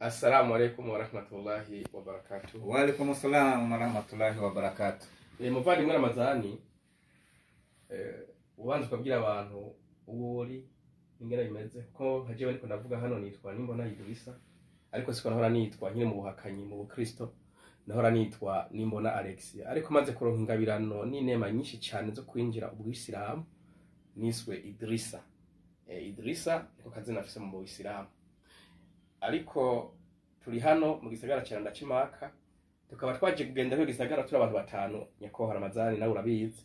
Assalamu alaikum warahmatullahi wabarakatuh. Wa alaikum assalam warahmatullahi wabarakatuh. Muvandimwe Ramazani, ubanza ukabwira abantu uwo uri ingene bimeze, kuko nka jewe niko ndavuga hano nitwa Nimbona Idrissa, ariko siko nahora nitwa nkiri mu buhakanyi mu Bukristo, nahora nitwa Nimbona Alexia, ariko maze kuronka ingabirano n'inema nyinshi cyane zo kwinjira ubwisilamu niswe Idrissa. Idrissa niko kazina afise mu Buisilamu. Ariko turi hano mu gisagara ca Ndacimaka, tukaba twaje kugenda mu gisagara turi abantu batanu. Nyakubahwa Ramazani, nawe urabizi.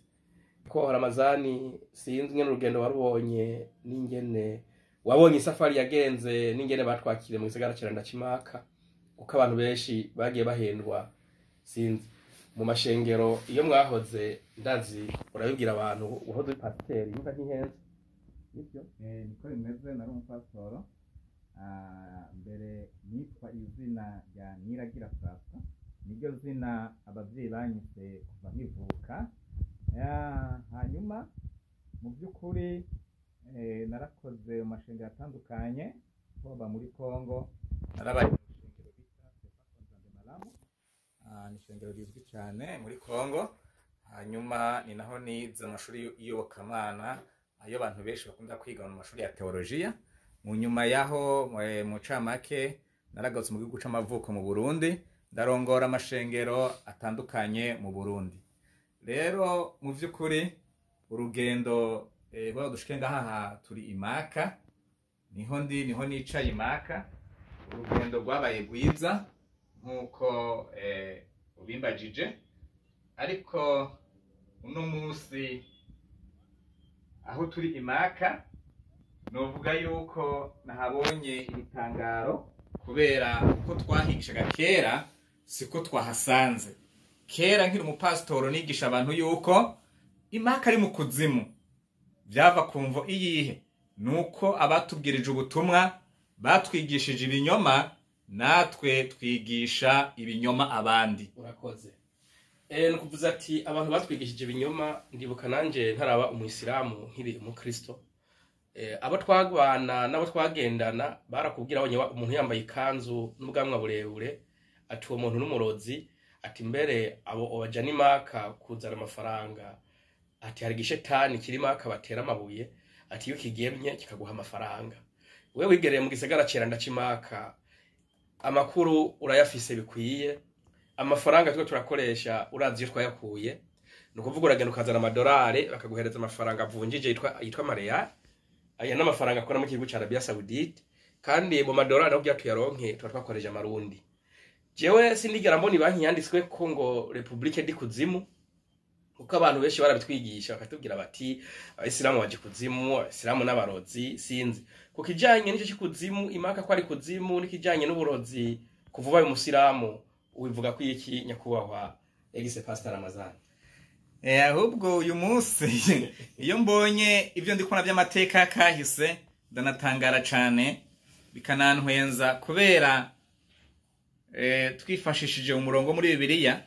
Nyakubahwa Ramazani, sinzi ingene urugendo warubonye n'ingene wabonye isafari yagenze n'ingene batwakiriye mu gisagara ca Ndacimaka, kuko abantu benshi bagiye bahendwa, sinzi mu mashengero iyo mwahoze, ndazi urabibwira abantu uhoze uri pasiteri, nimba ntihenze, nibyo? Niko bimeze, nari umupasitoro. Mbere nitwa izina rya Niragira Francois, niryo zina abavyeyi banyise kuva nkivuka. Hanyuma mu by'ukuri narakoze mu mashengero atandukanye, hoba muri Congo narabaye mu ishengero bita Sefa Malamu. Ni ishengero rizwi cyane muri Congo. Hanyuma ni naho nize amashuri y'iyobokamana, ayo abantu benshi bakunda kwiga mu mashuri ya teologiya. Mu nyuma yaho, mu camake, naragarutse mu gihugu c'amavuko mu Burundi, ndarongora amashengero atandukanye mu Burundi. Rero mu vy'ukuri urugendo rwa dushike ngaha turi Imaka, niho ndi, niho nicaye Imaka. Urugendo rwabaye rwiza nk'uko ubimbajije, ariko uno munsi aho turi Imaka novuga yuko nahabonye ibitangaro, kubera uko twahigishaga kera siko twahasanze. Kera nkiri umupasitoro nigisha abantu yuko Imaka ari mu kuzimu. Vyava ku mvo iyihe? Nuko abatubwirije ubutumwa batwigishije ibinyoma, natwe twigisha ibinyoma abandi. Urakoze. Ni ukuvuza ati abantu batwigishije ibinyoma. Ndibuka nanje ntaraba umuyisilamu, nkiri umukristo, abo twagwana n'abo twagendana barakubwira, abonye umuntu yambaye ikanzu n'ubwanwa burebure, ati uwo muntu n'umurozi, ati mbere abo baja n'Imaka kuzana amafaranga, ati hari igishetani kiri Maka batera amabuye, ati iyo kigemye kikaguha amafaranga. Wewe wigereye mu gisagara ceranda c'Imaka, amakuru urayafise bikwiye. Amafaranga turiko turakoresha urazi iyo twayakuye? Ni ukuvuga uragenda ukazana amadolari, bakaguhereza amafaranga avunjije yitwa amareyali. Aya n'amafaranga akora mu gihugu ca Arabia Saudite, kandi mu madolari aho kugira tuyaronke tuba twakoresheje amarundi. Jewe sindigera mbona ibanki yanditswe ko ngo Republique di Kuzimu, kuko abantu benshi barabitwigisha bakatubwira bati abayisilamu baje kuzimu, abayisilamu n'abarozi. Sinzi ku kijanye n'ico c'ikuzimu, Imaka ko ari kuzimu, n'ikijanye n'uburozi kuva ubaye umusilamu, ubivuga ko iki, nyakubahwa ex pastor Ramazani? Ahubwo uyu munsi iyo mbonye ibyo ndi kubona by'amateka yakahise, ndanatangara cane, bikanantwenza, kubera twifashishije umurongo muri Bibiliya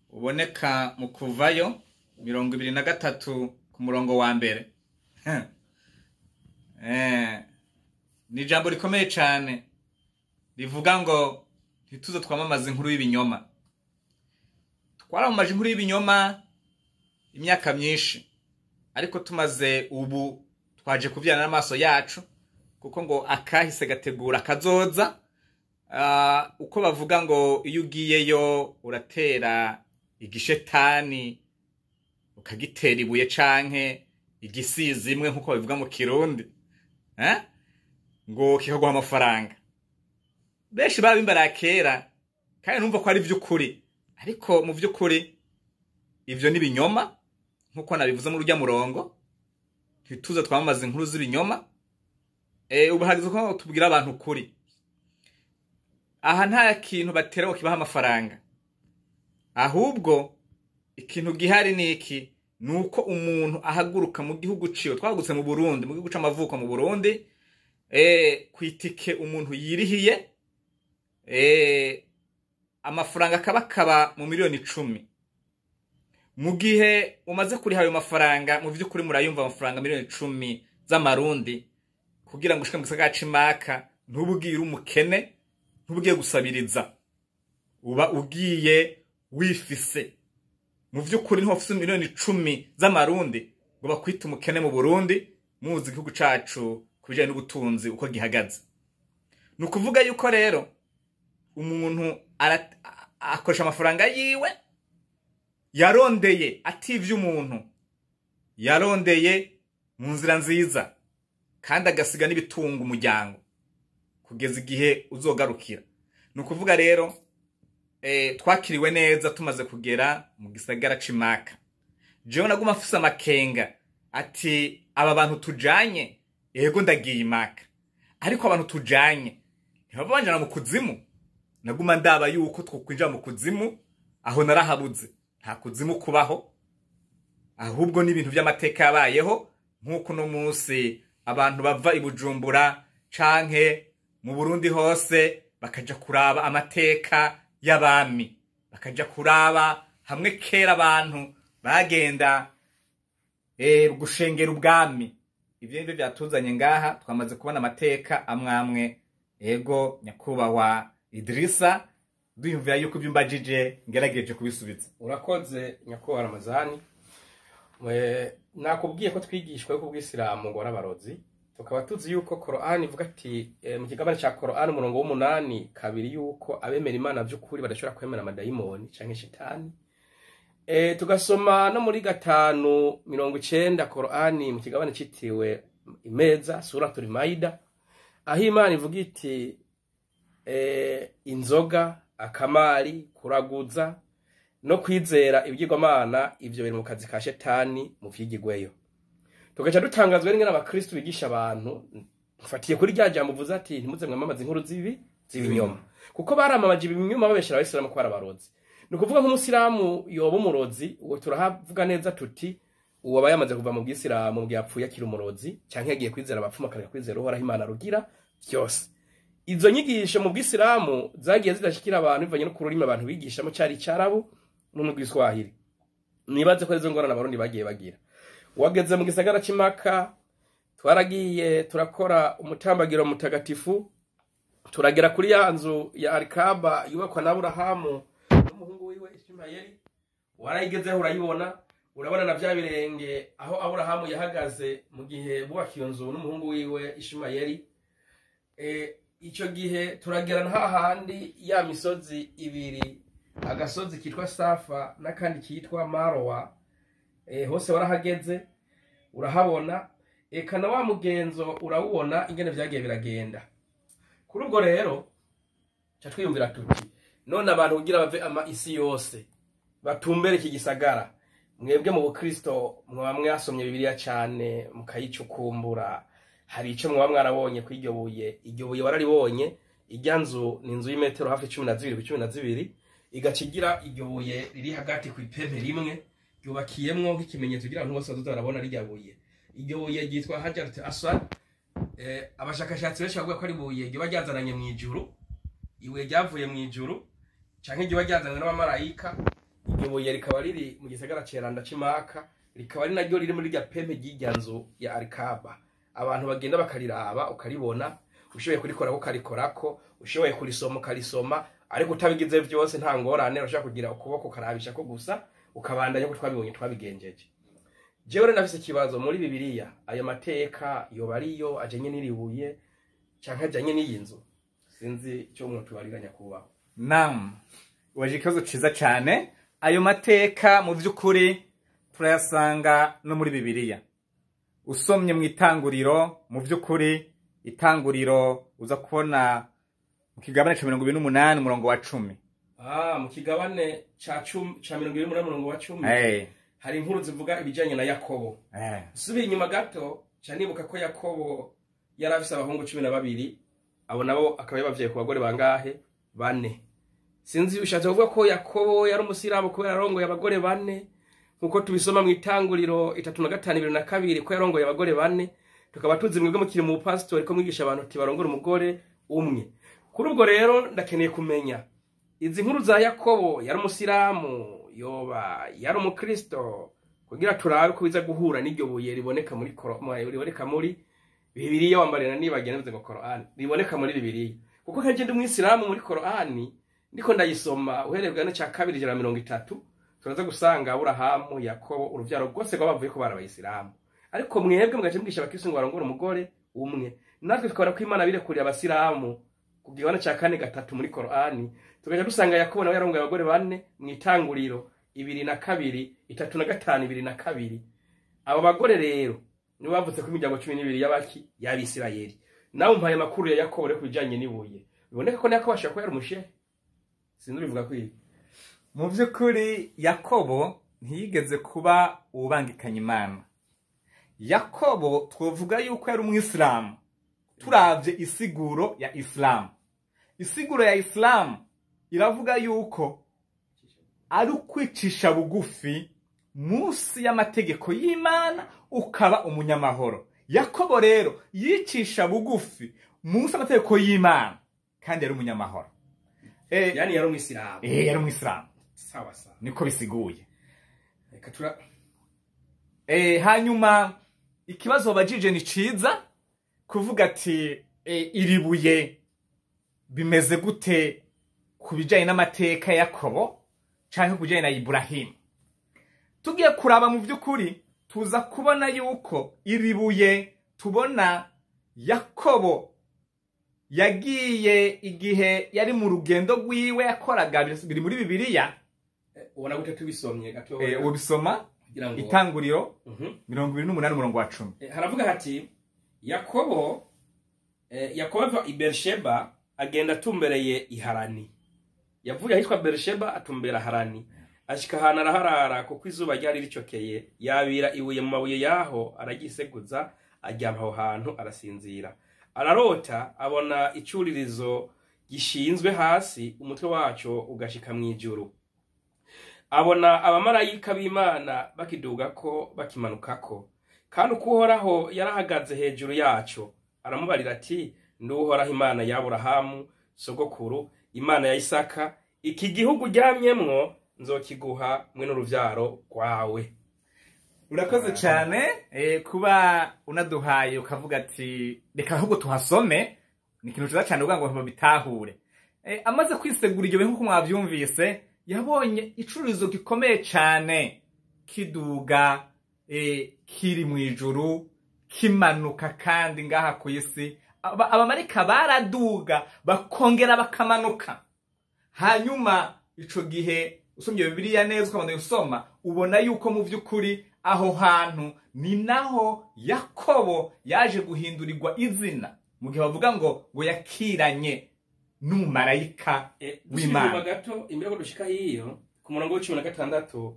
uboneka mu Kuvayo 23 ku murongo wa mbere. Ni ijambo rikomeye cane rivuga ngo ntituze twamamaze inkuru y'ibinyoma. Twaramamaje inkuru y'ibinyoma imyaka myinshi, ariko tumaze ubu twaje kuvyana n'amaso yacu, kuko ngo akahise gategura kazoza. Uko bavuga ngo iyo ugiyeyo uratera igishetani, ukagitera ibuye canke igisizi imwe nkuko babivuga mu Kirundi, eh? Ngo kikaguha amafaranga. Benshi babimbara kera kandi numva ko ari vy'ukuri, ariko mu vy'ukuri ivyo ni binyoma nkuko nabivuze muri urya murongo. Ntituze twamamaza inkuru z'ibinyoma. Ubu hageze ko tubwira abantu ukuri. Aha nta kintu batera ngo kibaha amafaranga, ahubwo ikintu gihari ni iki? Nuko umuntu ahaguruka mu gihugu ciwe, twahagurutse mu Burundi, mu gihugu c'amavuko mu Burundi, kwitike umuntu yirihiye, amafaranga akabakaba mu miliyoni 10. Mu gihe umaze kuriha ayo mafaranga, mu vy'ukuri murayumva, amafaranga miliyoni 10 z'amarundi kugira ngo ushike mu gisagara c'Imaka, ntubugire umukene. ntubugiye gusabiriza, uba ugiye wifise. Mu vy'ukuri ntofise 10 miliyoni z'amarundi ngo bakwite umukene mu Burundi, muzi igihugu cacu ku bijanye n'ubutunzi uko gihagaze. Ni ukuvuga yuko rero umuntu akoresha amafaranga yiwe yarondeye ativye umuntu, yarondeye mu nzira nziza, kandi agasiga n'ibitunga umuryango kugeza igihe uzogarukira. Ni ukuvuga rero twakiriwe neza tumaze kugera mu gisagara c'Imaka. Jewe naguma mfise amakenga ati aba bantu tujanye, yego ndagiye Imaka, ariko abantu tujanye ntibava banjana mu kuzimu. Naguma ndaba yuko twokwinjira mu kuzimu, aho narahabuze. Nta kuzimu kubaho, ahubwo n'ibintu by'amateka yabayeho, nk'uko uno munsi abantu bava i Bujumbura canke mu Burundi hose bakaja kuraba amateka y'abami, bakaja kuraba hamwe kera abantu bagenda gushengera ubwami. Ivyo nivyo vyatuzanye ngaha. Twamaze kubona amateka amwamwe. Ego nyakubahwa Idrisa, duhimvira yuko ibyo mbajije ngerageje kubisubiza. Urakoze nyakubahwa Ramazani. Nakubwiye ko twigishwa yuko ubwisilamu ngo ari abarozi, tukaba tuzi yuko Korani ivuga ati mu kigabane ca Korani umurongo w'umunani kabiri yuko abemera Imana vy'ukuri badashobora kwemera amadayimoni canke shitani. Tugasoma no muri 5:90 Korani mu kigabane citiriwe imeza, Suratul Maida, aho Imana ivuga iti inzoga, akamari, kuraguza no kwizera ibyigwamana, ivyo biri mu kazi ka shetani, mu vyigigweyo. Tugaca dutangazwa n'ingene abakristu bigisha abantu, mfatiye kuri rya jambo uvuze ati ntimuze mwamamaze inkuru zibi z'ibinyoma, kuko baramamaje ibinyoma babeshera abayisilamu ko ari abarozi. Ni ukuvuga nk'umusilamu yoba umurozi, uwo turahavuga neza tuti uwo aba yamaze kuva mu bwisilamu mu gihe yapfuye akiri umurozi, canke yagiye kwizera abapfumu akareka kwizera Uhoraho Imana rugira vyose. Izo nyigisho mu bwisilamu zagiye zidashikira abantu bivanye no ku rurimi abantu bigishamo, cari icarabu n'urw'Igiswahili. Nibaze ko arizo ngorane abarundi bagiye bagira. Wageze mu gisagara c'Imaka, twaragiye turakora umutambagiro mutagatifu, turagera kuri ya nzu ya Alikaba yubakwa na Aburahamu n'umuhungu wiwe Ishimayeli. Warayigezeho urayibona, urabona na vya birenge aho Aburahamu yahagaze mu gihe bubaka iyo nzu n'umuhungu wiwe Ishimayeli. Ico gihe turagera na hahandi ya misozi ibiri, agasozi kitwa Safa n'akandi kitwa Marowa. Hose warahageze urahabona, eka na wa mugenzo urawubona ingene vyagiye biragenda. Kuri ubwo rero ca twiyumvira tuti none abantu kugira bave ama isi yose batumbere iki gisagara, mwebwe mu bukristo mwaba mwasomye Bibiliya cane mukayicukumbura, hari ico mwaba mwarabonye ku iryo buye? Iryo buye wararibonye? Irya nzu ni inzu y'imetero hafi 12 ku 12, igaca igira iryo buye riri hagati ku ipempe rimwe ryubakiyemwo nk'ikimenyetso kugira abantu bose bazoza barabona rirya buye. Iryo buye ryitwa Hajarat Aswad. Abashakashatsi benshi bavuga ko ari ibuye ryoba ryazananye mu ijuru, ibuye ryavuye mu ijuru canke ryoba ryazanywe n'abamarayika. Iryo buye rikaba riri mu gisagara ceranda c'Imaka, rikaba ari naryo riri muri rya pempe ry'irya nzu ya Alikaba. Abantu bagenda bakariraba, ukaribona, ushoboye kurikorako ukarikorako, ushoboye kurisoma ukarisoma, ariko utabigize vyose nta ngorane, urashobora kugira ukuboko ukarabishako gusa ukabandanya uko twabibonye twabigenjeje. Jewe rero ndafise ikibazo: muri Bibiliya ayo mateka yoba ariyo ajanye n'iri buye canke ajanye n'iyi nzu? Sinzi ico umuntu tubarira nyakubahwa. Naam, waje ikibazo ciza cane. Ayo mateka mu vy'ukuri turayasanga no muri Bibiliya. Usomye mu Itanguriro, mu vy'ukuri Itanguriro uza kubona mu kigabane ca 28 umurongo wa 10. Ah, mu kigabane ca 10 ca 28 umurongo wa 10. Hari inkuru zivuga ibijanye na Yakobo. Subiye inyuma gato ca nibuka ko Yakobo yari afise abahungu 12, abo nabo akaba yabavyaye ku bagore bangahe? Bane. Sinzi, ushatse kuvuga ko Yakobo yari umusilamu kubera yarongoye abagore bane, nkuko tubisoma mu Itanguriro 35:22 ko yarongoye abagore bane, tukaba tuzi mwebwe mukiri mu pastori ko mwigisha abantu ati barongora umugore umwe. Kuri ubwo rero ndakeneye kumenya izi nkuru za Yakobo, yari umusilamu, yoba yari umukristo, kugira turabe ko biza guhura n'iryo buye riboneka muri Bibiliya. Wambarira nibagiye navuze ngo Korani, riboneka muri Bibiliya. Kuko nkaje ndi umwisilamu, muri Korani ndiko ndayisoma, uhereye bwa cya kabiri 130, turaza gusanga Aburahamu, Yakobo, uruvyaro rwose rw'abavuye ko bari abayisilamu. Ariko mwebwe mugace mwigisha abakristo ngo barongore umugore umwe. Natwe tukabona ko Imana birekuriye abasilamu ku gihano cya 4:3 muri Korani, tugaca dusanga Yakobo nawe yarongoye abagore bane mu Itanguriro 2:2, 3:5, 2:2. Abo bagore rero nibo bavutse ku miryango 12 y'abaki y'Abisirayeli. Nawe umpaye amakuru ya Yakobo rero ku bijanye n'ibuye, biboneka ko na Yakobo ashobora kuba yari umushehe. Sinzi ubivuga kwiga. Mu by'ukuri Yakobo ntiyigeze kuba uwubangikanya Imana. Yakobo twovuga yuko yari umwisilamu. Turavye isiguro ya Isilamu, isiguro ya Isilamu iravuga yuko ari ukwicisha bugufi munsi y'amategeko y'Imana, ukaba umunyamahoro. Yakobo rero yicisha bugufi munsi y'amategeko y'Imana kandi yari umunyamahoro. Yani yari umwisilamu. Yari umwisilamu. Sawa sawa. Niko bisiguye. Reka tura Hanyuma ikibazo wabajije ni ciza, kuvuga ati iri buye bimeze gute ku bijanye n'amateka ya Yakobo canke ku bijanye na Iburahimu. Tugiye kuraba mu by'ukuri, tuza kubona yuko iri buye tubona Yakobo yagiye igihe yari mu rugendo rwiwe yakoraga, biri muri Bibiliya. Ubona gute tubisomye gato? Ubisoma kugira ngo Itanguriro 28 umurongo wa 10. Haravuga hati Yakobo ava i Bersheba agenda atumbereye i Harani. Yavuye ahitwa Bersheba atumbera Harani. Ashika ahantu araharara kuko izuba ryari ricokeye, yabira ibuye mu mabuye yaho aragiseguza, aryama aho hantu arasinzira. Ararota abona icuririzo gishinzwe hasi, umutwe waco ugashika mw'ijuru. Abona abamarayika b'Imana bakidugako bakimanukako. Kandi uko Uhoraho yarahagaze hejuru yaco, aramubarira ati: "Ndi Uhoraho Imana ya Aburahamu sogokuru, Imana ya Isaka, iki gihugu uryamyemwo nzokiguha mwe n'uruvyaro rwawe." Urakoze cyane kuba unaduhaye ukavuga ati reka ahubwo tuhasome, ni ikintu ciza cyane kugira ngo babitahure. Amaze kwisegura ibyo bintu, nk'uko mwavyumvise, yabonye icururizo gikomeye cyane kiduga kiri mu ijuru, kimanuka kandi ngaha ku isi. Abamarika baraduga bakongera bakamanuka. Hanyuma ico gihe usomye Bibiliya neza, ukabona usoma, ubona yuko mu by'ukuri aho hantu ni naho Yakobo yaje guhindurirwa izina, mu gihe bavuga ngo yakiranye n'umumarayika Dusubira w'Imana. gato imbere ko dushika hiyo, ku murongo wa 16,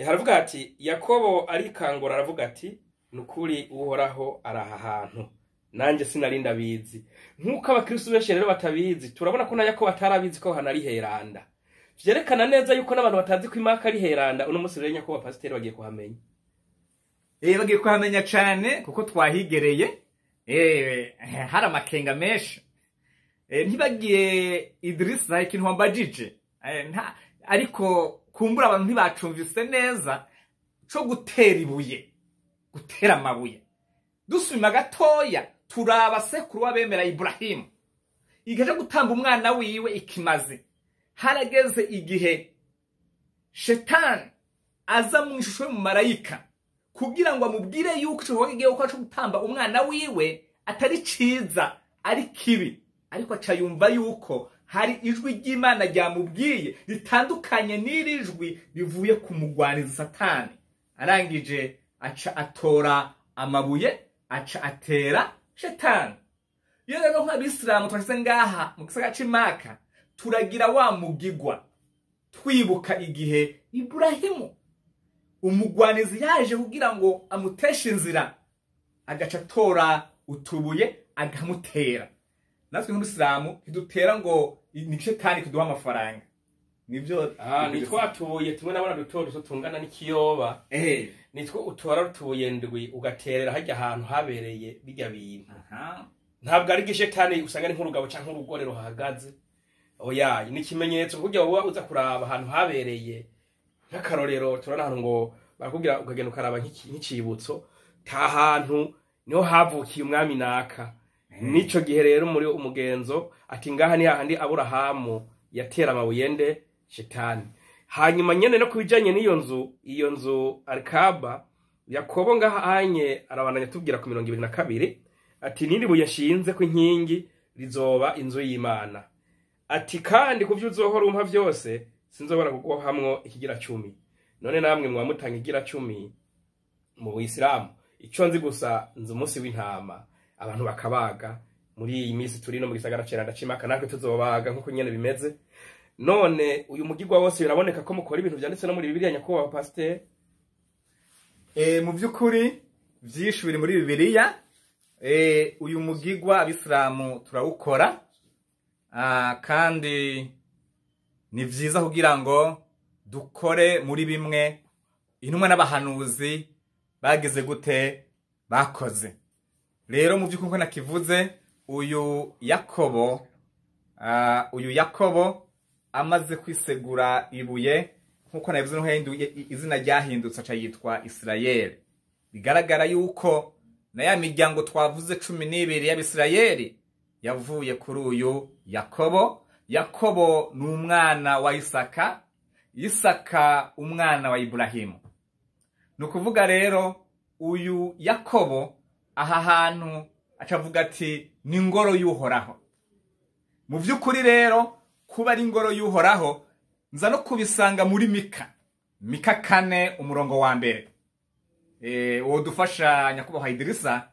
haravuga ati: "Yakobo arikangura aravuga ati: Nukuri Uhoraho ari aha hantu, nanjye sinari ndabizi." Nk'uko abakristo benshi rero batabizi, turabona ko na Yakobo atarabizi ko hano ari heranda. Vyerekana neza yuko n'abantu batazi ko Imaka ari heranda. Uno munsi rero nyakubahwa pasiteri bagiye kuhamenya. Bagiye kuhamenya cyane kuko twahigereye. Hari amakenga menshi. Ntibagiye Idrisa ikintu wambajije. Ariko kumbura abantu ntibacumvise neza co gutera ibuye, gutera amabuye. Dusubima gatoya, turaba sekuru w'abemera Iburahimu igihe cyo gutamba umwana wiwe ikimazi. Harageze igihe Shetani aza mu ishusho y'umumarayika kugira ngo amubwire yuko ico gikorwa kigiye gukora co gutamba umwana wiwe atari ciza, ari kibi. Ariko aca yumva yuko hari ijwi ry'Imana ryamubwiye ritandukanye n'iri jwi rivuye ku mugwanizi Satani. Arangije aca atora amabuye, aca atera Shetani. Iyo rero nk'abisilamu twashyize ngaha mu gisagara c'Imaka, turagira wa mugigwa twibuka igihe Iburahimu umugwanizi yaje kugira ngo amuteshe inzira, agaca atora utubuye akamutera. Natwe nk'umusilamu ntidutera ngo ni Shetani kuduha amafaranga, nibyo. Ni twatubuye tumwe nabona duto duto tungana n'ikiyoba, nitwo utora utubuye ndwi ugaterera hajya ahantu habereye bijya bintu. Ntabwo ari gishetani usanga ari nk'urugabo canke urugore ruhagaze, oya, ni ikimenyetso kugira wowe uza kuraba ahantu habereye. Nk'akarorero, turabona ahantu ngo barakubwira ukagenda ukaraba nk'icibutso, ta hantu niho havukiye umwami naka. Nico gihe rero muri umugenzo ati ngaha ni hahandi Aburahamu yatera amabuye nde? Shetani. Hanyuma nyene no kubijanye n'iyo nzu, iyo nzu Alkaba, Yakobo ngaha anye arabandanya tubwira ku 22 ati nindi buye yashinze ku inkingi rizoba inzu y'Imana. Ati kandi kuvyo uzohora umpa vyose sinzobora kuguhamwo ikigira 10. None namwe mwamutanga ikigira 10 mu Buislamu. Ico nzi gusa nzi umunsi w'intama abantu bakabaga. Muri iyi minsi turi no mu gisagara ceranda cimaka natwe tuzobaga nkuko nyene bimeze. None uyu mugigwa wose biraboneka ko mukora ibintu vyanditse no muri Bibiliya, nyakubahwa pasteur. Mu by'ukuri vyinshi biri muri Bibiliya. Uyu mugigwa abisilamu turawukora, kandi ni vyiza kugira ngo dukore muri bimwe intumwa n'abahanuzi bagize gute bakoze. Rero mu by'ukuri nko nakivuze, uyu Yakobo amaze kwisegura ibuye nkuko nabivuze, no yahinduye izina ryahindutse aca yitwa Isirayeli. Bigaragara yuko na ya miryango twavuze 12 y'Abisirayeli yavuye kuri uyu Yakobo. Yakobo ni umwana wa Isaka, Isaka umwana wa Ibrahimu. Ni ukuvuga rero uyu Yakobo aha hantu acavuga ati ni ngoro y'Uhoraho. Mu by'ukuri rero kuba ari ingoro y'Uhoraho nza no kubisanga muri Mika 4 umurongo wa 1. Wodufasha nyakubahwa Idirisa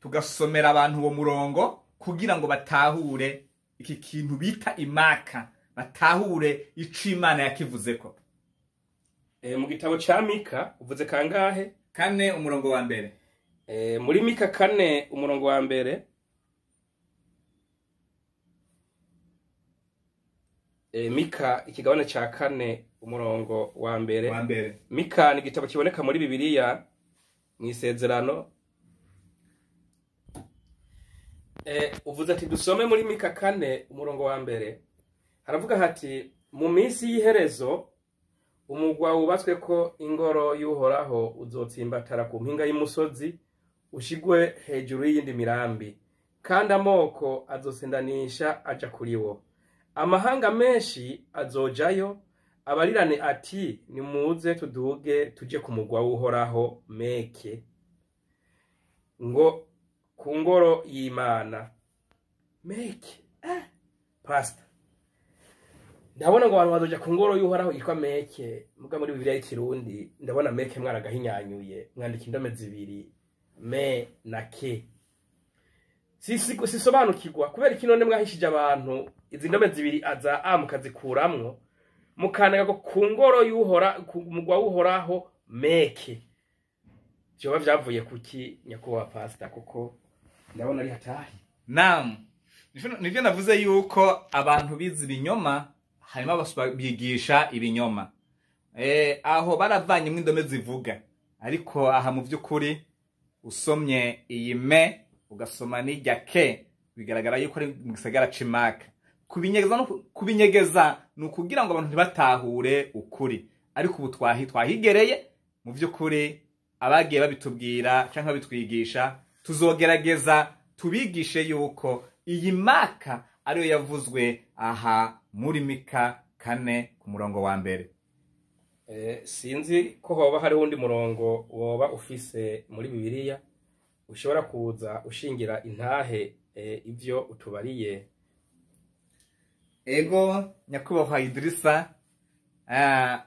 tugasomera abantu uwo murongo kugira ngo batahure iki kintu bita imaka, batahure ico Imana yakivuzeko. Mu gitabo ca Mika uvuze kangahe? 4 umurongo wa 1. Muri Mika 4 umurongo wa 1. Mika ikigabane ca 4 umurongo wa 1. Mika ni igitabo kiboneka muri Bibiliya mu isezerano. Uvuze ati dusome muri Mika 4 umurongo wa 1. Haravuga hati mu minsi y'iherezo umugwa wubatswe ko ingoro y'Uhoraho uzotsimbatara ku mpinga y'umusozi ushigwe hejuru y'indi mirambi, kandi amoko azosendanisha aja kuri wo. Amahanga menshi azojayo abarirane ati nimuze tuduge tuje ku mugwa w'Uhoraho meke, ngo ku ngoro y'Imana. Meke pastor, ndabona ngo abantu bazoja ku ngoro y'Uhoraho yitwa meke. Muga muri Bibiliya y'ikirundi ndabona meke mwaragahinyanyuye mwandika indome zibiri me na ke. Sisobanukirwa kubera iki none mwahishije abantu izi ndome zibiri aza a mukazikuramwo mukanaga ko ku ngoro y'Uhora ku mugwa w'Uhoraho meke. Vyoba vyavuye kuki nyakubahwa pastor, kuko ndabona ari hatari? Naam, nivyo navuze yuko abantu bize ibinyoma hanyuma bigisha ibinyoma. Aho baravanye indome zivuga, ariko aha mu by'ukuri usomye iyi me ugasoma n'ijya ke bigaragara yuko ari mu gisagara c'Imaka. Kubinyegeza no kubinyegeza ni ukugira ngo abantu ntibatahure ukuri, ariko ubu twahigereye mu by'ukuri abagiye babitubwira canke babitwigisha tuzogerageza tubigishe yuko iyi maka ariyo yavuzwe aha muri Mika 4 ku murongo wa 1. Sinzi ko hoba hari undi murongo woba ufise muri Bibiliya ushobora kuza ushingira intahe ivyo utubariye. Ego nyakubahwa Idirisa,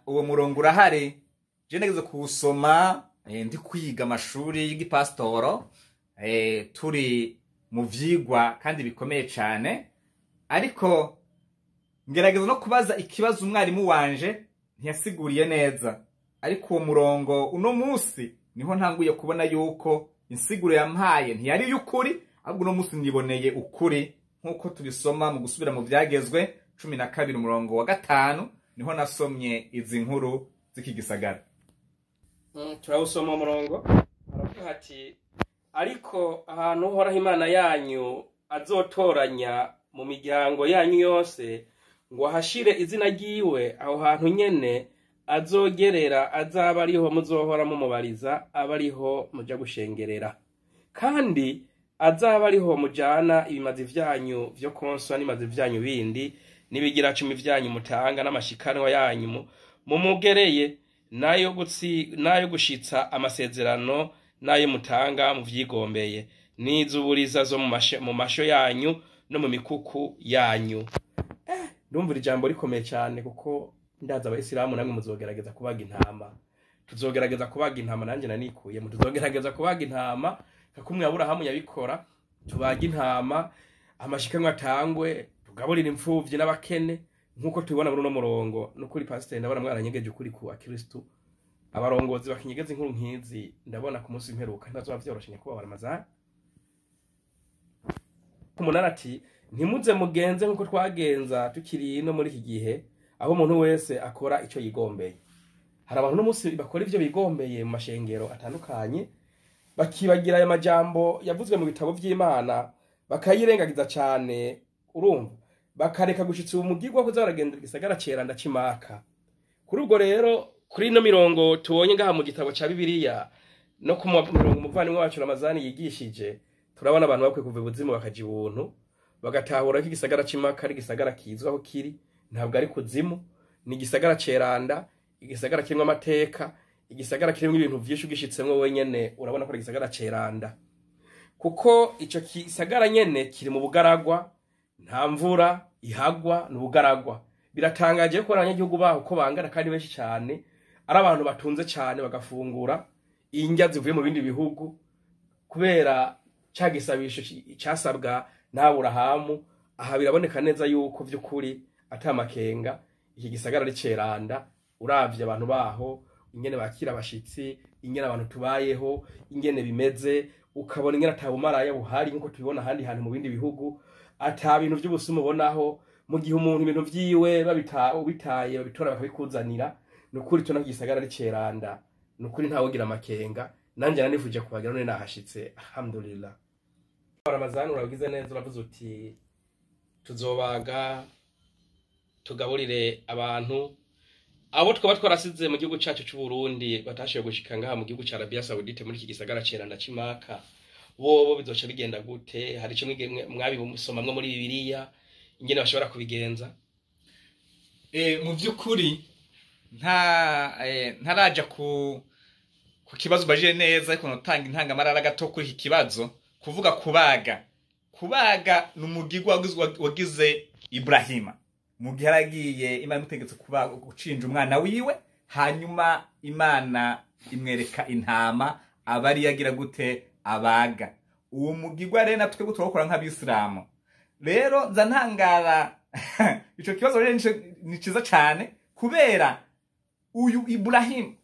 uwo murongo urahari. Je nageze kuwusoma ndi kwiga amashuri y'igipastoro, turi mu vyigwa kandi bikomeye cane, ariko ngerageza no kubaza ikibazo umwarimu wanje ntiyasiguriye neza. Ariko uwo murongo uno munsi niho ntanguye kubona yuko insiguro yampaye ntiyari y'ukuri, ahubwo uno munsi niboneye ukuri nkuko tubisoma mu gusubira mu vyagezwe 12 umurongo wa 5, niho nasomye izi nkuru z'iki gisagara. Turawusoma umurongo. Aravuga ati ariko ahantu Uhoraho Imana yanyu azotoranya mu miryango yanyu yose ngo ahashire izina ryiwe, aho hantu nyene azogerera azaba ariho muzohora mumubariza, aba ariho muja gushengerera. Kandi Azaba ariho mujana ibimazi vyanyu vyo konswa n'ibimazi vyanyu bindi n'ibigira cumi vyanyu mutanga n'amashikanwa yanyu mumugereye, nayo gushitsa amasezerano nayo mutanga muvyigombeye, n'izuburiza zo mu masho yanyu no mu mikuku yanyu. Ndumva ijambo rikomeye cyane, kuko ndaza abayisilamu namwe muzogerageza kubaga intama, tuzogerageza kubaga intama, nanjye nanikuyemo, tuzogerageza kubaga intama nka kumwe Aburahamu yabikora, tubaga intama, amashikanwa atangwe, tugaburira imfuvyi n'abakene nkuko tubibona muri uno murongo. Nukuri pasiteri, ndabona mwaranyegeje ukuri ku bakristu. Abarongozi bakinyegeza inkuru nk'izi, ndabona ku munsi w'imperuka ntibazoba vyoroshe. Nyakubahwa Ramazani, umunani ati: "Ntimuze mugenze nk'uko twagenza tukiri ino muri iki gihe, aho umuntu wese akora ico yigombeye." Hari abantu n'umunsi bakora ivyo bigombeye mu mashengero atandukanye, bakibagira aya majambo yavuzwe mu bitabo vy'Imana, bakayirengagiza cane, urumva, bakareka gushitsa umugirwa kuza baragendera igisagara ceranda c'Imaka. Kuri ubwo rero, kuri ino mirongo tubonye ngaha mu gitabo ca Bibiliya no ku mirongo umuvandimwe wacu Ramazani yigishije, turabona abantu bakwiye kuva ibuzimu bakaja ibuntu, bagatahura ko igisagara c'Imaka ari igisagara kizwi aho kiri, ntabwo ari kuzimu, ni igisagara ceranda, igisagara kirimwo amateka, igisagara kirimwo ibintu vyinshi. Ugishitsemwo wenyene urabona ko ari igisagara ceranda, kuko ico gisagara nyene kiri mu bugaragwa, nta mvura ihagwa, ni ubugaragwa. Biratangaje ko abanyagihugu baho ko bangana kandi benshi cyane, ari abantu batunze cyane, bagafungura indya zivuye mu bindi bihugu kubera ca gisabisho casabwa n'Aburahamu. Aha biraboneka neza yuko vy'ukuri ata makenga iki gisagara ari ceranda. Uravye abantu baho ingene bakira abashitsi, ingene abantu tubayeho, ingene bimeze, ukabona ingene ata bumaraya buhari nkuko tubibona ahandi hantu mu bindi bihugu, ata bintu vy'ubusumu ubonaho. Mu gihe umuntu ibintu vyiwe babita ubitaye, babitora bakabikuzanira. Ni ukuri tubona ko igisagara ari ceranda, ni ukuri ntawogira amakenga. Nanjye nanifuje kuhagera, none nahashitse, alhamdulillah. Ramazani, urabigize neza, uravuze uti tuzobaga tugaburire abantu abo twaba twarasize mu gihugu cyacu cy'u Burundi batashoboye gushika ngaha mu gihugu ca Arabia Saudite, muri iki gisagara ceranda c'Imaka. Bobo bizoca bigenda gute? Hari ico mwabisomamwo muri Bibiliya ingene bashobora kubigenza? Mu by'ukuri nta ntaraja ku kibazo ubajije neza, ariko notanga intangamarara gato kuri iki kibazo. Kuvuga kubaga ni umugigwa wagize Ibrahima mu gihe yaragiye, Imana imutegetse kuba gucinja umwana wiwe, hanyuma Imana imwereka intama, aba ari yagira gute abaga. Uwo mugigwa rero natwe turawukora nk'abisilamu. Rero nza ntangara, ico kibazo rero ni ciza cane, kubera uyu Ibrahim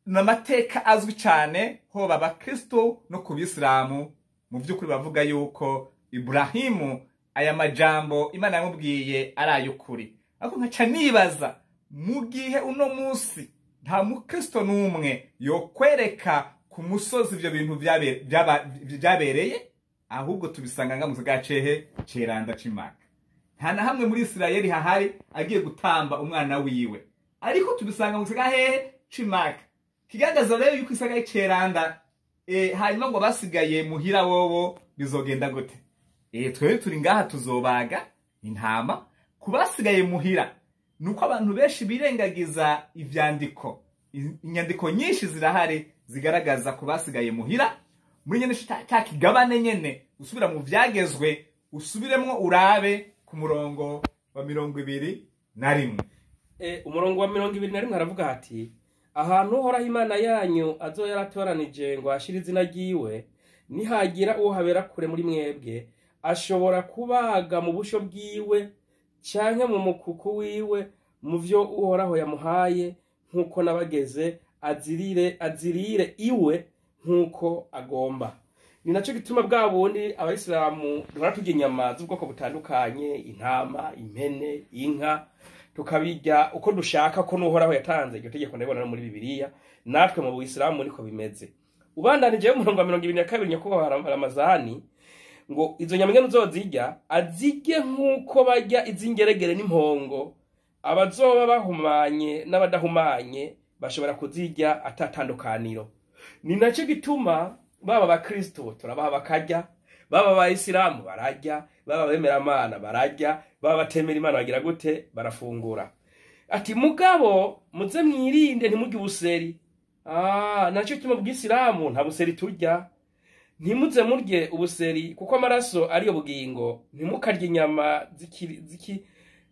ni amateka azwi cane hoba abakristo no ku bisilamu. Mu by'ukuri bavuga yuko Iburahimu aya majambo Imana yamubwiye ari ay'ukuri, ariko nkaca nibaza mu gihe uno munsi nta mukristo n'umwe yokwereka ku musozi ivyo bintu vyabereye, ahubwo tubisanga nga mu gisagara cehe ceranda c'Imaka. Nta na hamwe muri Isirayeli hahari agiye gutamba umwana wiwe, ariko tubisanga mu gisagara hehe c'Imaka, kigaragaza rero yuko isagara ceranda. Hanyuma ngo basigaye muhira wowo bizogenda gute? Twebwe turi ngaha tuzobaga intama. Ku basigaye muhira, nuko abantu benshi birengagiza ivyandiko. Inyandiko nyinshi zirahari zigaragaza ku basigaye muhira muri nyene ca kigabane nyene, usubira mu vyagezwe, usubiremwo urabe ku murongo wa 21. Umurongo wa 21 aravuga ati: "Ahantu Uhoraho Imana yanyu azoba yaratoranije ngo ashire izina ryiwe, nihagira uwo habera kure muri mwebwe, ashobora kubaga mu busho bwiwe canke mu mukuku wiwe, mu vyo Uhoraho yamuhaye, nk'uko nabageze, azirire iwe nk'uko agomba." Ni naco gituma bwa bundi abayisilamu duhora turya inyama z'ubwoko butandukanye, intama, impene, inka, tukabirya uko dushaka, ko n'Uhoraho yatanze iryo tegeko, ndabibona no muri Bibiliya. Natwe mu buyisilamu niko bimeze. Ubandanije umurongo wa 22, nyakubahwa Ramazani, ngo izo nyama ingene uzozirya, azirye nk'uko barya iz'ingeregere n'impongo. Abazoba bahumanye n'abadahumanye bashobora kuzirya atatandukaniro. Ni nacyo gituma baba abakristo turabaha bakarya. Baba abayisilamu bararya, baba abemeramana bararya, baba batemera Imana bagira gute? Barafungura. Ati mugabo muze mwirinde ntimurye ubuseri. Naco gituma mu bwisilamu nta buseri turya. Ntimuze murye ubuseri kuko amaraso ariyo bugingo. Ntimukarye inyama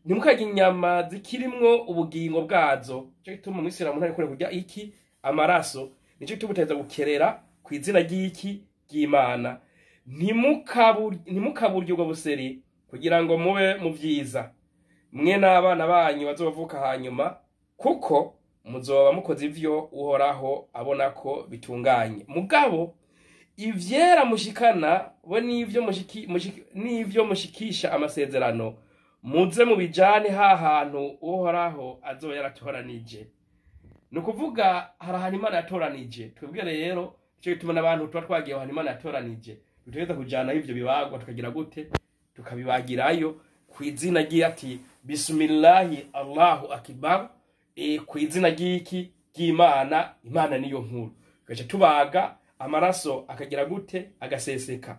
ntimukarye inyama zikirimwo ubugingo bwazo. Nico gituma umwisilamu ntarekure kurya iki? Amaraso. Nico gituma utaheza gukerera ku izina ry'iki? Ry'Imana. Ntimukaburye ubwo buseri kugira ngo mube mu vyiza, mwe n'abana banyu bazovuka hanyuma, kuko muzoba mukoze ivyo Uhoraho abona ko bitunganye. Mugabo ivyera mushikana bo n'ivyo n'ivyo mushikisha amasezerano, muze mubijane ha hantu Uhoraho azoba yaratoranije. Ni ukuvuga hari ahantu Imana yatoranije. Twebwe rero ico gituma n'abantu tuba twagiye ahantu Imana yatoranije, dutegereza kujanayo ivyo bibagwa, tukagira gute? Tukabibagirayo ku izina ry'ati bismillahi Allahu akbar, ku izina ry'iki? Ry'Imana. Imana niyo nkuru. Tugaca tubaga amaraso akagira gute? Agaseseka.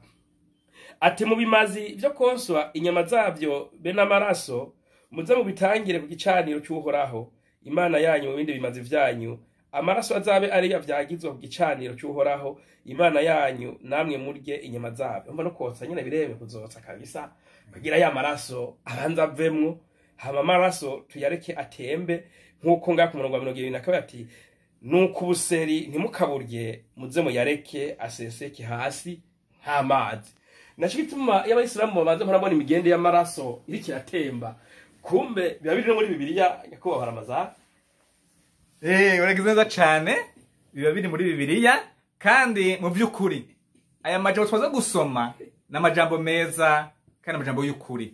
Ati mu bimazi vyo konswa inyama zavyo be n'amaraso, muze mubitangire ku gicaniro c'Uhoraho Imana yanyu mu bindi bimazi vyanyu. Amaraso azabe ari yavyagizwe ku gicaniro c'Uhoraho Imana yanyu, namwe murye inyama zavyo. Umva no kotsa nyene birebe kuzotsa kabisa, kugira ya maraso abanza avemwo, hama amaraso tuyareke atembe. Nkuko ngaha ku murongo wa 22 ati nuko ubuseri ntimukaburye, muze muyareke aseseke hasi nk'amazi. Naco gituma iyo abayisilamu babanza murabona imigende y'amaraso iriko iratemba, kumbe biba biri no muri Bibiliya. Nyakubahwa Ramazani. Uragize neza cane, biba biri muri Bibiliya. Kandi mu by'ukuri aya majambo twaza gusoma ni amajambo meza kandi amajambo y'ukuri.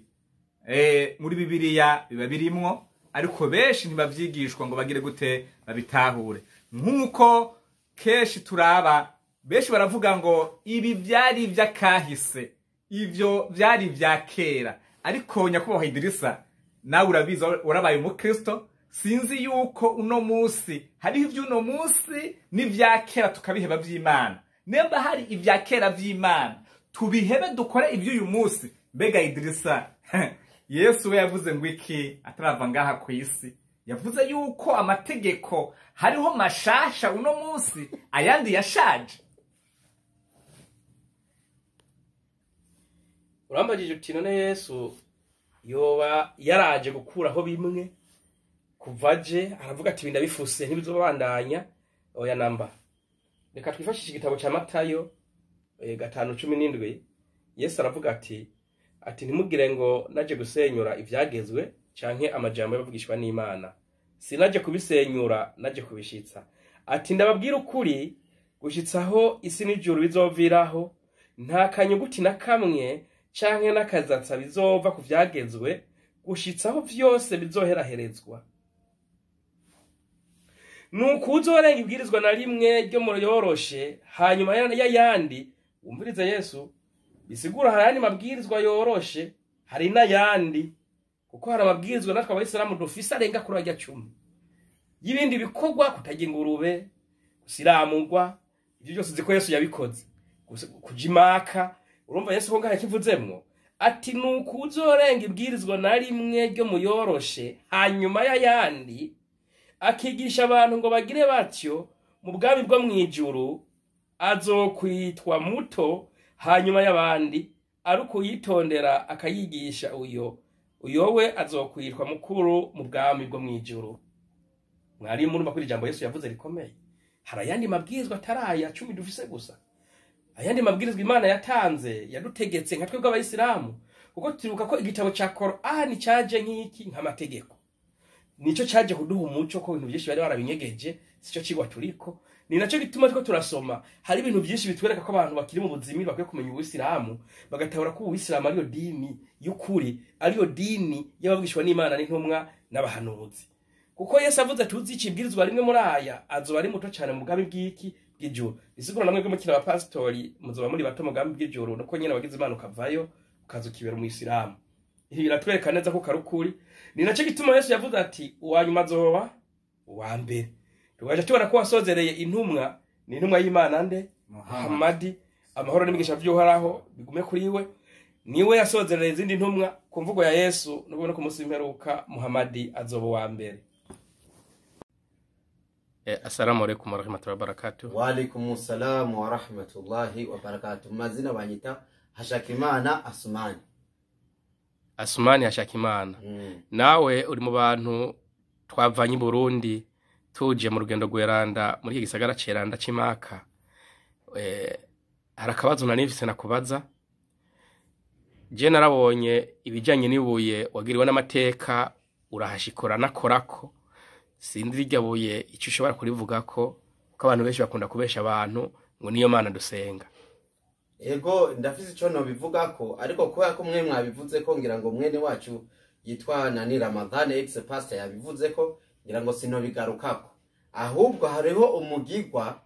Muri Bibiliya biba birimwo, ariko benshi ntibavyigishwa ngo bagire gute babitahure. Nk'uko kenshi turaba benshi baravuga ngo ibi vyari ivy'akahise, ivyo vyari ivya kera. Ariko nyakubahwa Idirisa, nawe urabizi, warabaye umukristo, sinzi yuko uno munsi hariho ivy'uno munsi n'ivya kera tukabiheba vy'Imana. Nimba hari ivya kera vy'Imana tubihebe dukore ivy'uyu munsi. Mbega Idirisa, Yesu we yavuze ngo iki atarava ngaha ku isi? Yavuze yuko amategeko hariho mashasha uno munsi, ayandi yashaje. Urambajije uti none Yesu yoba yaraje gukuraho bimwe? Kuva aje aravuga ati ndabifuse ntibizobandanya. Oya namba. Reka twifashishe igitabo ca Matayo 5:17. Yesu aravuga ati ntimugire ngo naje gusenyura ivyagezwe canke amajambo y'abavugishwa n'Imana. Sinaje kubisenyura, naje kubishitsa. Ati ndababwira ukuri, gushitsaho isi n'ijuru bizoviraho, nta kanyuguti na kamwe canke n'akazatsa bizova ku vyagezwe, gushitsaho vyose bizoheraherezwa. Nuko uzorenga ibwirizwa na rimwe ryo mu yoroshe hanyuma y'ayandi, wumvirize Yesu, bisigura hari ayandi mabwirizwa yoroshe, hari n'ayandi, kuko hari amabwirizwa natwe abayisilamu dufise arenga kuri arya 10 y'ibindi bikorwa, kutarya ingurube, gusiramurwa, ivyo byose uzi ko Yesu yabikoze, kujimaka. Urumva Yesu ko ngaha yakivuzemwo ati nuko uzorenga ibwirizwa na rimwe ryo mu yoroshe hanyuma y'ayandi, akigisha abantu ngo bagire batyo mu bwami bwo mw'ijuru, azokwitwa muto hanyuma y'abandi, ariko uyitondera akayigisha uyo we azokwitwa mukuru mu bwami bwo mw'ijuru. Mwarimu, murumva ko ijambo Yesu yavuze rikomeye. Hari ayandi mabwirizwa ataraya 10 dufise gusa. Ayandi mabwirizwa Imana yatanze yadutegetse nka twebwe abayisilamu, kuko turibuka ko igitabo ca Korani caje nk'iki, nk'amategeko. Nico caje kuduha umuco ko ibintu byinshi bari barabinyegeje, sico cigwa turiko. Ni naco gituma turiko turasoma, hari ibintu byinshi bitwereka ko abantu bakiri mu buzima bakwiye kumenya ubuyisilamu, bagatahura ko ubuyisilamu ariyo dini y'ukuri, ariyo dini y'abavugishwa n'Imana n'intumwa n'abahanuzi. Kuko Yesu avuze ati uzica ibwirizwa rimwe muri aya azoba ari muto cane mu bwami bw'iki? Bw'ijuru. Bisigura namwe bwo mukina abapasitori muzoba muri bato mu bwami bw'ijuru, nuko nyene wagize Imana ukavayo ukaza ukibera umuyisilamu. Ibi biratwereka neza ko karukuri. Ni naco gituma Yesu yavuze ati uwa nyuma azoba uwa mbere. Tugaca tubona ko wasozereye intumwa, ni intumwa y'Imana nde? Muhammadi. Amahoro n'imigisha vy'Uhoraho bigume kuri we. Niwe yasozerera izindi ntumwa ku mvugo ya Yesu, n'ubwo no ku munsi w'imperuka Muhammadi azoba uwa mbere. Assalamu alaikum warahmatullahi wabarakatuh. Wa alaikum salam wa rahmatullahi wa barakatuh. Mazina banyita Hashakimana Asumani. Asumani Hashakimana. Nawe uri mu bantu twavanye i Burundi tuje mu rugendo rweranda muri iki gisagara ceranda c'Imaka. Hari akabazo nari mfise nakubaza. Je narabonye ibijanye n'ibuye wagiriwe n'amateka urahashikora nakorako. Sinzi iryo buye icyo ushobora kurivugako, kuko abantu benshi bakunda kubesha abantu ngo niyo Mana dusenga. Ego ndafise ico nobivugako, ariko kubera ko mwe mwabivuze ko ngira ngo mwene wacu yitwa Nani Ramadhan ex pastor yabivuze ko ngira ngo sinobigarukako. Ahubwo hariho umugigwa.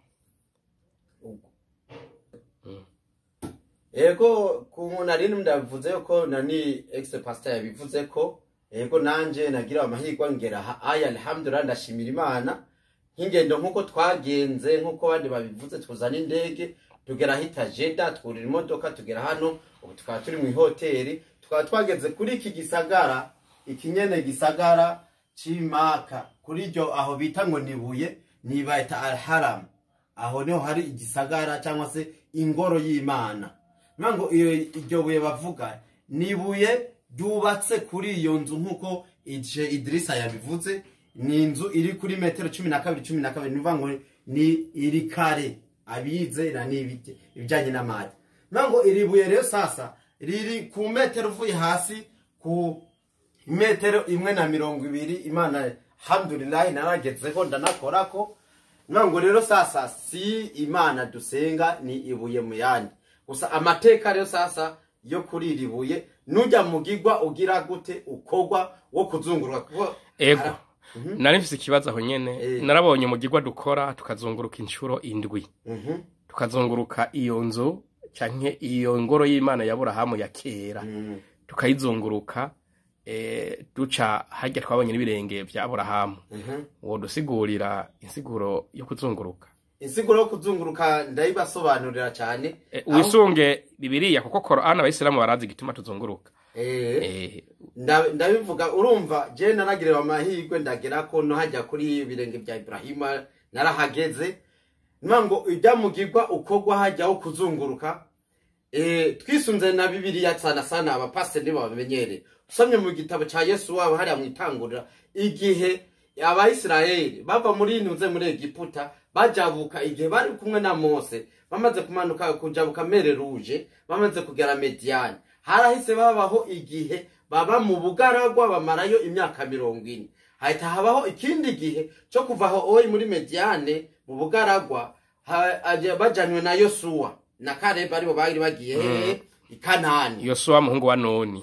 Ego ku nari ndabivuze ko Nani ex pastor yabivuze ko. Ego nanje nagira amahirwe ngera aya, alhamdulillah, ndashimira Imana. Nk'ingendo nkuko twagenze nkuko bandi babivuze, tuzana indege tugera hita Jeddah, twurira imodoka tugera hano, ubu tukaba turi mu hoteli, tukaba twageze kuri iki gisagara, ikinyene gisagara c'Imaka, kuri iryo aho bita ngo nibuye nibaita Al-Haram. Aho niho hari igisagara cyangwa se ingoro y'Imana. Nango iryo buye bavuga nibuye ryubatse kuri iyo nzu nkuko ije Idrisa yabivuze, ni inzu iri kuri metero 12 12, nivuga ngo ni iri kare abize na nibite ibijanye n'amadi. Nango iri buye rero sasa riri ku metero uvuye hasi ku metero 1.20. Imana alhamdulillah naragezeho ndanakorako. Nango rero sasa si Imana dusenga, ni ibuye muyandi. Gusa amateka rero sasa yo kuri iri buye nujya mugigwa ugira gute ukogwa wo kuzunguruka kuko. Ego nari mfise ikibazo aho nyene. Narabonye umugigwa dukora tukazunguruka inshuro 7. Tukazunguruka iyo nzu canke iyo ngoro y'Imana ya Aburahamu ya kera. Tukayizunguruka duca harya twabonye n'ibirenge vya Aburahamu. Wo dusigurira insiguro yo kuzunguruka. Insiguro yo kuzunguruka ndayibasobanurira cyane. Wisunge Bibiliya kuko Qur'an abayisilamu barazi igituma tuzunguruka. Ndabivuga urumva je naragiriwe amahirwe ndagera ko no hajya kuri ibirenge bya Ibrahima narahageze. Nango ijya mugirwa ukogwa hajya wo kuzunguruka. Twisunze na Bibiliya sana sana abapasiteri nibo babimenyere. Usomye mu gitabo ca Yesu wabo hariya mwitangurira igihe Abayisiraheli bava muri ntuze muri Egiputa bajabuka, igihe bari kumwe na Mose bamaze kumanuka kujabuka mere ruje bamaze kugera Mediani, harahise babaho igihe baba mu bugaragwa bamarayo imyaka 40. Hahita habaho ikindi gihe cyo kuvaho oyi muri Mediane mu bugaragwa bajanywe na Yosuwa na Kaleb, aribo bari bagiye i Kanani. Yosuwa muhungu wa Nuni.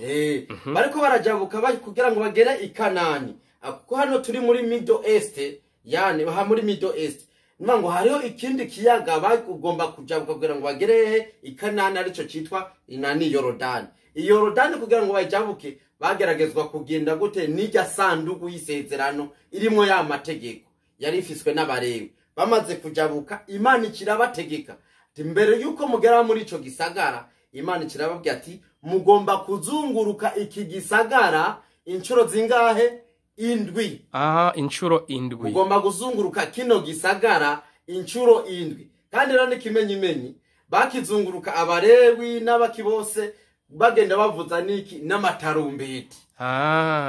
Bariko barajabuka bari kugira ngo bagere i Kanani. Kuko hano turi muri Middle East, yani ha muri Middle East. Ngo hariho ikindi kiyaga bagomba kujabuka kugira ngo bagere i Kanani, arico citwa inani Yorodani. I Yorodani kugira ngo bajabuke bageragezwa kugenda gute n'ijya sanduku y'isezerano irimo ya mategeko yari ifiswe n'abarewi. Bamaze kujabuka Imana ikirabategeka ati mbere yuko mugera muri ico gisagara, Imana ikirababwira ati mugomba kuzunguruka iki gisagara inshuro zingahe? 7. Inshuro 7. Mugomba kuzunguruka kino gisagara inshuro 7. Kandi rero n'ikimenyimenyi bakizunguruka abarewi n'abaki bose bagenda bavuza niki n'amatarumbeti.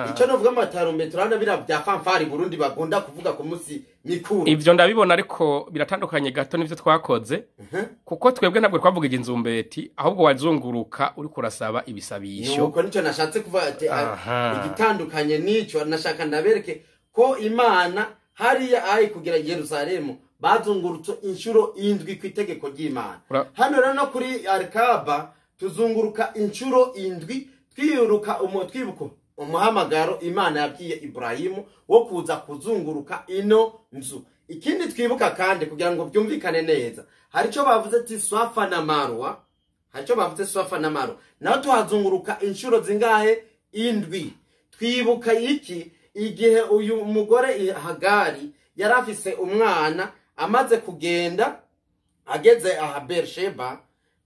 Ico novuga amatarumbeti urabona bira bya fanfari Burundi bagunda kuvuga ku munsi mikuru. Ivyo ndabibona ariko biratandukanye gato n'ivyo twakoze. Kuko twebwe ntabwo twavuga inzumbeti, ahubwo wazunguruka uri kurasaba ibisabisho. Nuko nico nashatse kuvuga ati igitandukanye nico nashaka ndabereke ko Imana hariya ayi kugera Yerusalemu bazungurutse inshuro 7 ku itegeko ry'Imana. Hano rero no kuri Al-Kaaba tuzunguruka inshuro 7 twiruka twibuka umuhamagaro Imana yabwiye Ibrahimu wo kuza kuzunguruka ino nzu. Ikindi twibuka kandi kugira ngo byumvikane neza, hari ico bavuze ati Swafa na Marwa, hari ico bavuze Swafa na Marwa, naho tuhazunguruka inshuro zingahe? 7. Twibuka iki igihe uyu mugore Hagari yarafise umwana amaze kugenda ageze aha Beersheba,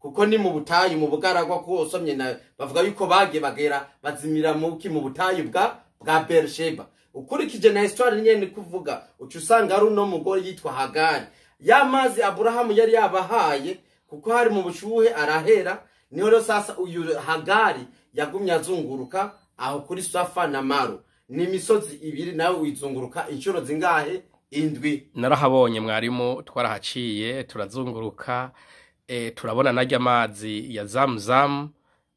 Kuko ni mu butayu, mu bugaragwa, kuko usomye na bavuga yuko bagiye bagera bazimira muki mu butayu bwa Beersheba. Ukurikije na histoire nyene kuvuga, uca usanga ari uno mugore yitwa Hagari. Ya mazi Aburahamu yari yabahaye, kuko hari mu bushuhe, arahera. Niho rero sasa uyu Hagari yagumye azunguruka aho kuri Safa na Maru, ni imisozi ibiri, nawe uyizunguruka inshuro zingahe? 7. Narahabonye mwarimu, twarahaciye turazunguruka, turabona narya amazi ya Zamzam.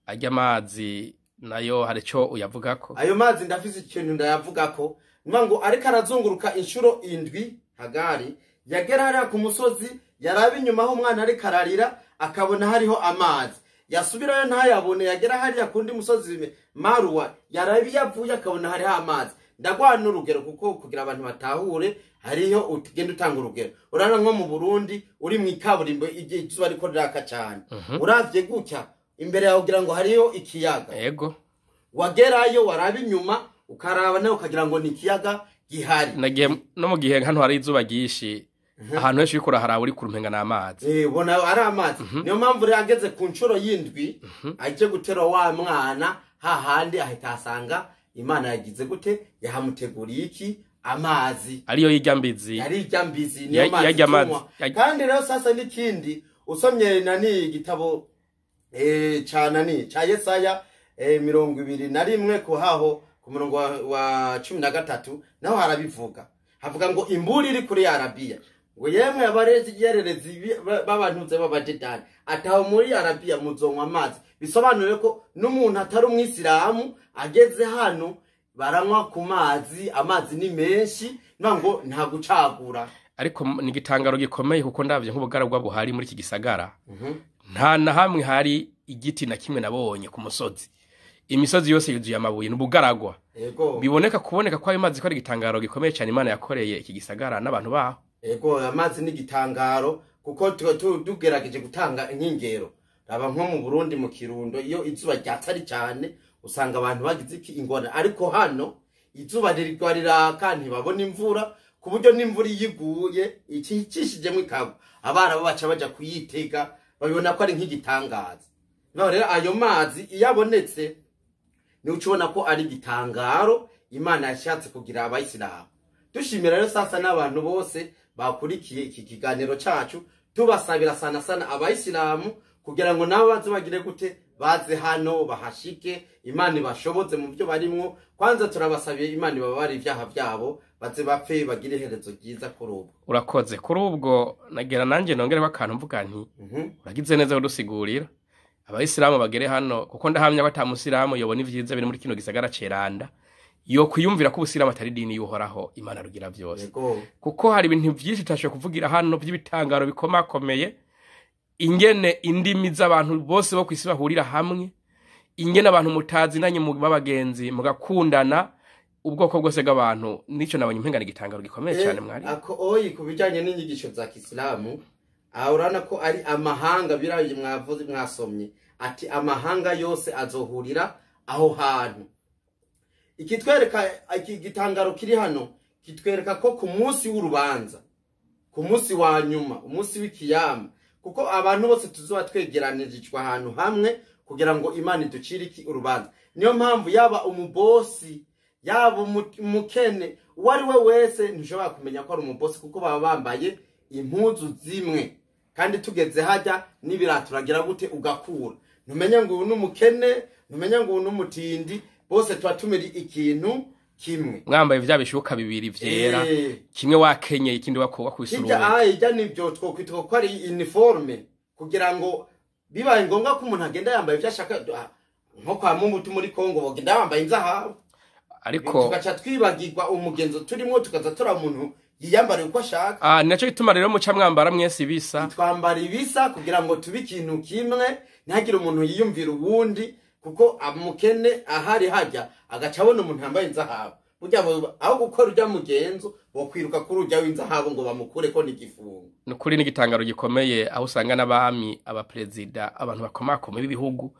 Arya amazi nayo hari ico uyavugako? Ayo mazi ndafise ikintu ndayavugako. Niyo ngo ariko arazunguruka inshuro 7, Hagari yagera hariya ku musozi, yaraba inyuma aho umwana ariko ararira, akabona hariho amazi, yasubirayo ntayabone. Yagera hariya kundi musozi Maruwa, yaraba iyo avuye, akabona hariho amazi. Ndaguha n'urugero kuko kugira abantu batahure, hariho ugenda utanga urugero. Urabona nko mu Burundi, uri mu ikaburimbo, igihe izuba riko riraka cyane, uravye gutya imbere yawe ugira ngo hariho ikiyaga. Wagerayo, waraba inyuma, ukaraba nawe ukagira ngo ni ikiyaga gihari. Nagiye no mu gihe hano hari izuba ryinshi, ahantu henshi uriko uraharaba uri kurumenga n'amazi. Ubona ari amazi. Niyo mpamvu rero ageze ku nshuro y'indwi, aje gutera wa mwana hahandi, ahita asanga Imana yagize gute? Yahamuteguriye iki? Amazi. Ariyo y'irya mbizi. Yari irya mbizi, niyo mazi yarya amazi. tunywa. Kandi rero sasa n'ikindi, usomye nani igitabo ca nani ca Yesaya 21 ku haho ku murongo wa 13, naho harabivuga. Havuga ngo imburi iri kuri Arabiya, ngo yemwe abarezi yererezi b'abantuze b'Abadedani, ataho muri Arabiya muzonywa amazi. Bisobanuye ko n'umuntu atari umwisilamu ageze hano baranywa ku mazi. Amazi ni menshi, niyo ngo nta gucagura. Ariko ni igitangaro gikomeye, kuko ndavye nk'ubugaragwa buhari muri iki gisagara, nta na hamwe hari igiti na kimwe nabonye ku musozi. Imisozi yose yuzuye amabuye, n'ubugaragwa. Biboneka kuboneka ko ayo mazi ko ari igitangaro gikomeye cyane Imana yakoreye iki gisagara n'abantu baho. Ego, amazi ni igitangaro, kuko tugerageje gutanga inkingero, raba nko mu Burundi, mu Kirundo, iyo izuba ryatse ari cyane, usanga abantu bagize iki? Ingorane. Ariko hano izuba rirwa riraka, ntibabona imvura, ku buryo n'imvura iyo iguye ikicishijemo ikagwa, abarabu baca baja kuyitega, babibona ko ari nk'igitangaza. Naho rero ayo mazi iyo abonetse, niho uca ubona ko ari igitangaro Imana yashatse kugira abayisilamu. Dushimira rero sasa n'abantu bose bakurikiye iki kiganiro cacu, tubasabira sana sana abayisilamu kugira ngo nabo baze bagire gute? Baze hano bahashike, Imana ibashoboze mu byo barimwo. Kwanza turabasabiye Imana ibabare ibyaha byabo, baze bapfe bagire iherezo ryiza kuri ubu. Urakoze kuri ubwo. Nagera nanjye nongereho akantu mvuga nti uragize neza kudusigurira, abayisilamu bagere hano, kuko ndahamya ko ata musilamu yobona ivyiza biri muri kino gisagara ceranda yo kwiyumvira ko ubusilamu atari idini y'Uhoraho Imana rugira byose. Kuko hari ibintu vyinshi tutashoboye kuvugira hano by'ibitangaro bikomakomeye, ingene indimi z'abantu bose bo kw'isi bahurira hamwe, ingene abantu mutazinanye mu b'abagenzi mugakundana, ubwoko bwose bw'abantu. Nico nabonye impengane igitangaro gikomeye cyane mwari. Ako oyi, ku bijanye n'inyigisho za kisilamu, aha urabona ko ari amahanga biraye mwavuze mwasomye ati amahanga yose azohurira aho hantu. Ikitwereka iki gitangaro kiri hano, kitwereka ko ku munsi w'urubanza, ku munsi wa nyuma, umunsi w'ikiyama, kuko abantu bose tuzoba twegeranirijwe ahantu hamwe kugira ngo Imana iducire iki? Urubanza. Niyo mpamvu yaba umubosi, yaba umukene, uwo ari we wese, ntushobora kumenya ko ari umubosi, kuko baba bambaye impuzu zimwe. Kandi tugeze hajya n'ibirato uragira gute? Ugakura, ntumenye ngo uyu ni umukene, ntumenye ngo uyu ni umutindi, bose tuba tumiri ikintu kimwe. Mwambaye vya bishuka bibiri vyera, kimwe wakenyeye, ikindi wakubise Hirya uruwe. Aha hirya nibyo twokwitwa ko ari uniforme, kugira ngo bibaye ngombwa ko umuntu agenda yambaye ibyo ashaka, nko kwa Mumutu muri Kongo bagenda bambaye inzahabu. Ariko tugaca twibagirwa umugenzo turimo, tukaza tura umuntu yiyambariye uko ashaka. Ah, ni naco gituma rero muca mwambara mwese ibisa. Twambara ibisa kugira ngo tube ikintu kimwe, ntihagire umuntu yiyumvira uwundi, kuko umukene ahari hajya agaca abona umuntu yambaye inzahabu, burya aho gukora ujya mugenzo bokwiruka kuri ujya w'inzahabu ngo bamukure ko n'igifungo. Ni ukuri n'igitangaro gikomeye, aho usanga n'abami, abaperezida, abantu bakomakomeye b'ibihugu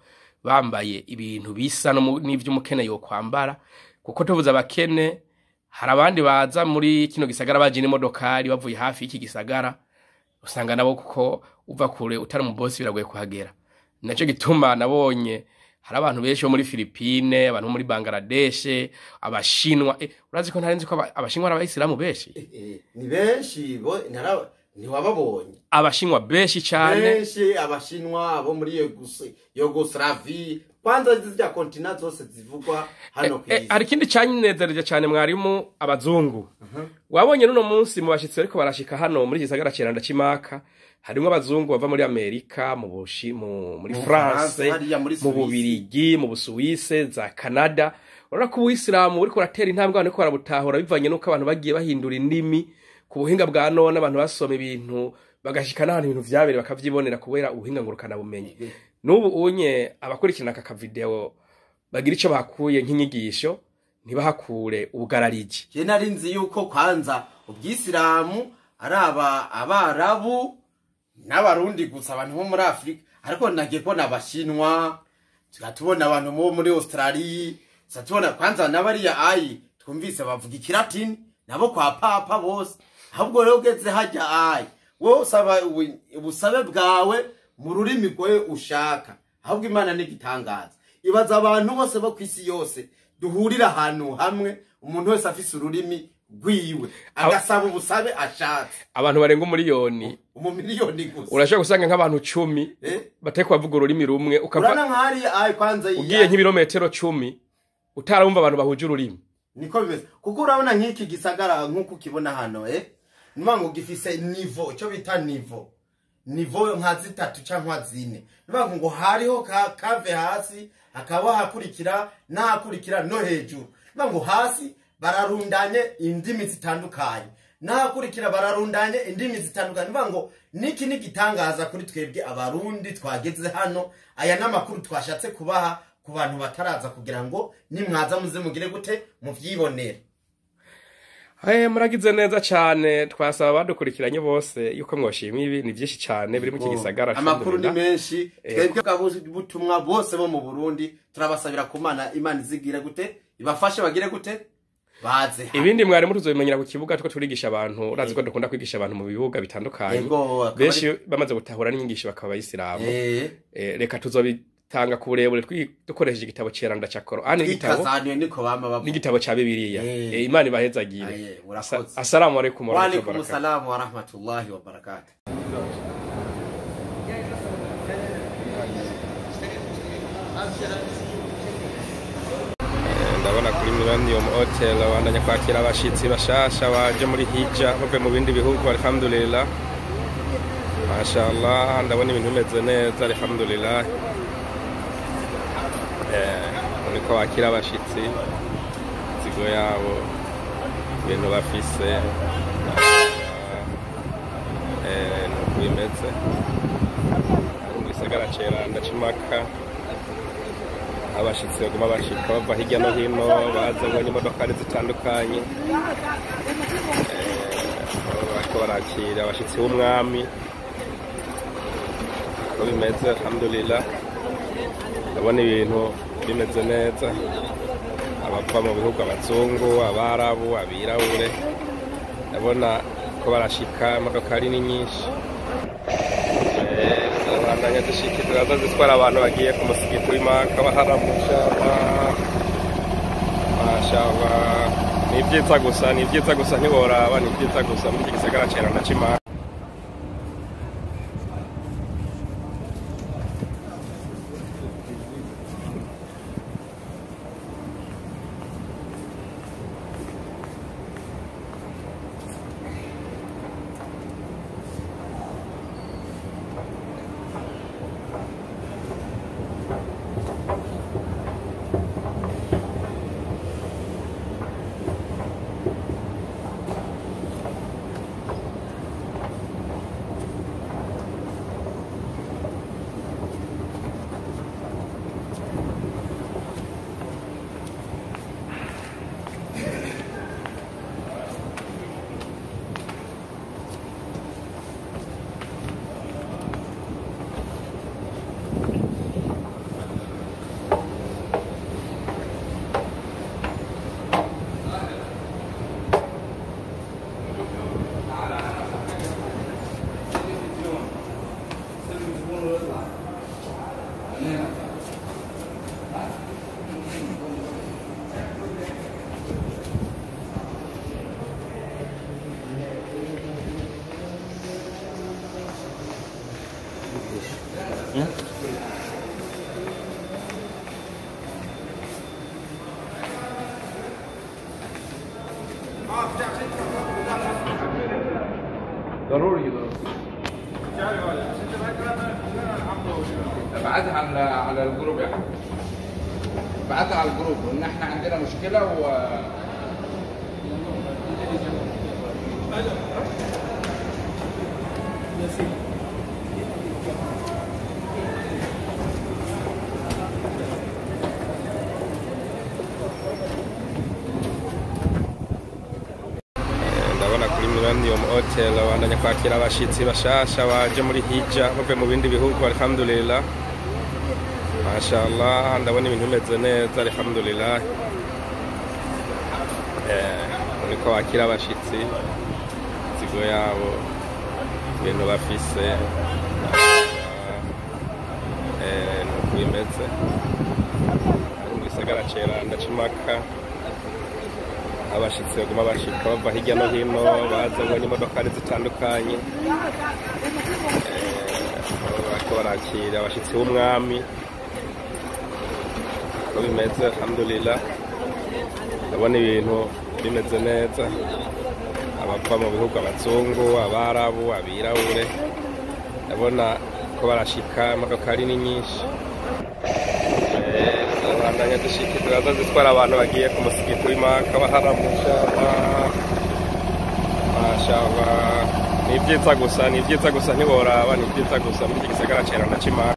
bambaye ibintu bisa no n'ivy'umukene yokwambara. Kuko tuvuze abakene, hari abandi baza muri kino gisagara baje n'imodokari bavuye hafi y'iki gisagara, usanga nabo kuko Uva kure utari umubosi biragoye kuhagera. Naco gituma nabonye hari abantu benshi bo muri Philippine, abantu bo muri Bangladesh, abashinwa. Urazi ko ntarenzi ko abashinwa ari abayisilamu benshi? Ni benshi bo ntiwababonye. Abashinwa benshi cane. Benshi abashinwa bo muri Yugoslavie, kwanza zirya kontina zose zivugwa hano ku isi. Hari ikindi canyinezereje cane mwarimu, abazungu. Wabonye nuno munsi mu bashitsi bariko barashika hano muri gisagara ceranda c'Imaka, harimwo abazungu bava muri Amerika, mu Bushi, muri Mu France, Bufaransa, hariya muri mu Suisse. Bubirigi, mu Busuwise, za Canada. Urabona ko ubuyisilamu buriko buratera intambwe, abantu bariko barabutahura bivanye n'uko abantu bagiye bahindura indimi ku buhinga bwa none, abantu basoma ibintu bagashika n'ahantu ibintu vyabereye bakavyibonera kubera ubuhinga ngurukana bumenyi. N'ubu unye abakurikirana aka kavideo bagira ico bakuye nk'inyigisho, ntibahakure ubugarariji. Je nari nzi yuko kwanza ubwisilamu ari aba abarabu n'abarundi gusa, abantu bo muri Afurika, ariko nagiye kubona abashinwa, tugatubona abantu bo muri Australia, tubona kwanza n'abariya ayi twumvise bavuga ikilatini nabo kwa papa bose. Ahubwo rero ugeze hajya ayi wowe usaba ubusabe bwawe mu rurimi rwawe ushaka. Ahubwo Imana ni igitangaza, ibaza abantu bose bo ku isi yose duhurira ahantu hamwe, umuntu wese afise ururimi rwiwe agasaba ubusabe ashatse. Abantu barenga umuriyoni. Umumiliyoni gusa. Urashobora gusanga nk'abantu 10 batari kubavuga ururimi rumwe, ukava Urana nk'ahari ayi kwanza ugiye nk'ibirometero 10 utarumva abantu bahuje ururimi. Niko bimeze, kuko urabona nk'iki gisagara nk'uko ukibona hano, niyo ngo gifise niveau, icyo bita niveau, niveau nka zitatu cyangwa zine. Niyo ngo hariho kave hasi, hakaba hakurikira n'ahakurikira no hejuru. Niyo ngo hasi bararundanye indimi zitandukanye, n'ahakurikira bararundanye indimi zitandukanye. Niyo ngo niki ni gitangaza kuri twebwe abarundi twageze hano. Aya n'amakuru twashatse kubaha ku bantu bataraza, kugira ngo nimwaza muze mugire gute muvyibonere. Muragize neza cane. Twasaba abadukurikiranye bose yuko mwoshima ibi, ni vyinshi cane biri mu iki gisagara. Amakuru ni Alhamdulillah. menshi. Twebwe butumwa bose bo mu Burundi turabasabira ku Mana, Imana izigira gute ibafashe bagire gute baze hano. Ibindi mwarimu tuzobimenyera ku kibuga, two turigisha abantu. Urazi ko dukunda kwigisha abantu mu bibuga bitandukanye. Yego, akaba Benshi bamaze gutahura n'inyigisho bakaba abayisilamu. Reka tuzobitanga ku burebure dukoresheje igitabo ceranda ca Korani, n'igitabo Twikazaniye niko bama bavuga. n'igitabo ca Bibiliya. Imana ibahezagire. Aye, urakoze. Assalamu alaikum Wa warahmatullahi alaikum wabarakatuh. salam wa rahmatullahi wa barakatuh. Ndabona kuri Millennium Hotel babandanya kwakira abashitsi bashasha baje muri hija bavuye mu bindi bihugu. Alhamdulillah, mashallah, ndabona ibintu bimeze neza, alhamdulillah. Niko bakira abashitsi, inzigo yabo, ibintu bafise, nuko bimeze. Ari mu gisagara ceranda c'Imaka, abashitsi baguma bashika bava hirya no hino, bazanywe n'imodokari zitandukanye. Bariko barakira abashitsi b'umwami, uko bimeze, alhamdulillah. Ndabona ibintu bimeze neza, abava mu bihugu, abazungu, abarabu, abirabure, ndabona ko barashika, imodokari ni nyinshi. Zirabandanya zishika, ziraza zitwara abantu bagiye ku musigiti w'Imaka baharamusha. Mashallah, ni ibyiza gusa, ni ibyiza gusa, ntiworaba, ni ibyiza gusa muri iki gisagara ceranda c'Imaka. ضروري ضروري ابعتها على الجروب يا حبيبي، ابعتها على الجروب ان احنا عندنا مشكلة و Ndabona kuri Millennium Hotel babandanya kwakira abashitsi bashasha baje muri hija bavuye mu bindi bihugu, alhamdulillah, mashallah. Ndabona ibintu bimeze neza, alhamdulillah. Uriko bakira abashitsi, inzigo yabo, ibintu bafise, nuko bimeze. Ari mu gisagara ceranda c'Imaka, abashitsi baguma bashika bava hirya no hino, bazanywe n'imodokari zitandukanye. Bariko barakira abashitsi b'umwami, uko bimeze, alhamdulillah. Ndabona ibintu bimeze neza, abava mu bihugu, abazungu, abarabu, abirabure, ndabona ko barashika, imodokari ni nyinshi. Zirabandanya zishika, ziraza zitwara abantu bagiye ku musigiti w'Imaka baharamusha. Mashallah, ni ibyiza gusa, ni ibyiza gusa, ntiworaba, ni ibyiza gusa muri iki gisagara ceranda c'Imaka.